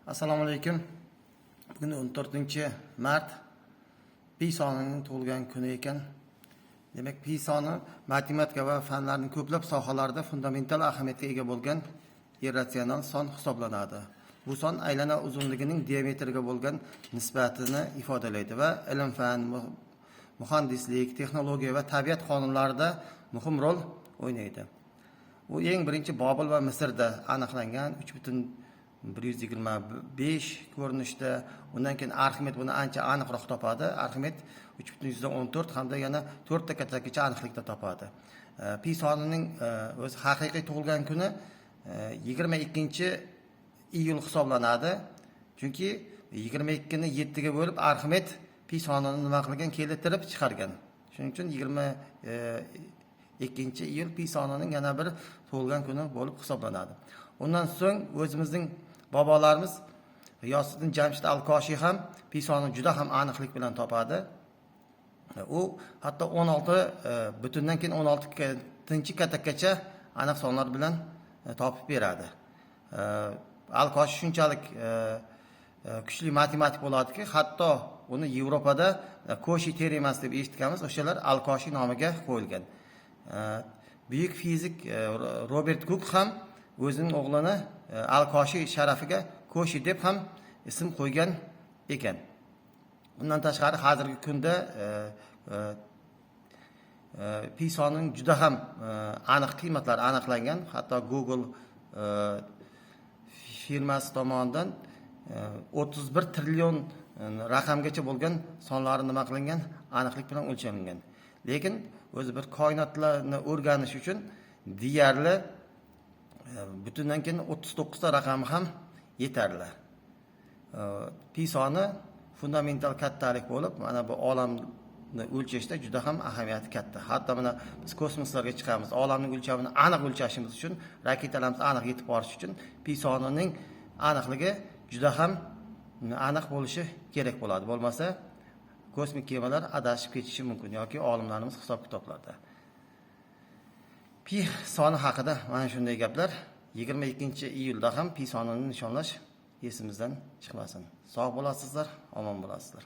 Assalomu alaykum. Bugun 14 mart, pi sonining tug'ilgan kuni ekan. Demak, pi soni matematika va fanlarning ko'plab sohalarida fundamental ahamiyatga ega bo'lgan irratsional son hisoblanadi. Bu son aylana uzunligining diametriga bo'lgan nisbatini ifodalaydi va ilm fan, muhandislik, texnologiya va tabiat qonunlarida muhim rol o'ynaydi. U eng birinchi Bobil va Misrda aniqlangan, 3,125 ko'rinishda. Undan keyin Arximed buni ancha aniqroq topadi. Arximed 3,14 hamda yana to'rtta katakgacha aniqlikda topadi. Pi sonining o'zi haqiqiy tug'ilgan kuni 22-iyul hisoblanadi. Chunki 22ni 7ga bo'lib, Arximed pi sonini nima qilgan? Keltirib chiqargan. Shuning uchun 22-iyul pi sonining yana bir tug'ilgan kuni bo'lib hisoblanadi. Undan so'ng o'zimizning bobolarimiz G'iyosiddin Jamshid al Koshiy ham pi sonini juda ham aniqlik bilan topadi. U hatto 16 butundan keyin 16-tinchi katakkacha aniq sonlar bilan topib beradi. Al Koshiy shunchalik kuchli matematik bo'ladiki, hatto uni Yevropada Koshi teoremasi deb eshitganmiz, o'shalar Al Koshiy nomiga qo'yilgan. Buyuk fizik Robert Guk ham o'zining o'g'lini Al Koshiy sharafiga Koshi deb ham ism qo'ygan ekan. Undan tashqari, hozirgi kunda pi sonining juda ham aniq qiymatlari aniqlangan. Hatto Google firmasi tomonidan 31 trillion raqamgacha bo'lgan sonlari nima qilingan, aniqlik bilan o'lchangan. Lekin o'zi bir koinotlarni o'rganish uchun deyarli butundan keyin 39 ta raqami ham yetarli. Pi soni fundamental kattalik bo'lib, mana bu olamni o'lchashda juda ham ahamiyati katta. Hatto mana biz kosmoslarga chiqamiz, olamning o'lchamini aniq o'lchashimiz uchun, raketalarimiz aniq yetib borishi uchun pi sonining aniqligi juda ham aniq bo'lishi kerak bo'ladi. Bo'lmasa kosmik kemalar adashib ketishi mumkin yoki olimlarimiz hisob kitoblarda. Pi soni haqida mana shunday gaplar. 22-iyulda ham pi sonini nishonlash esimizdan chiqmasin. Sog' bo'lasizlar, omon bo'lasizlar.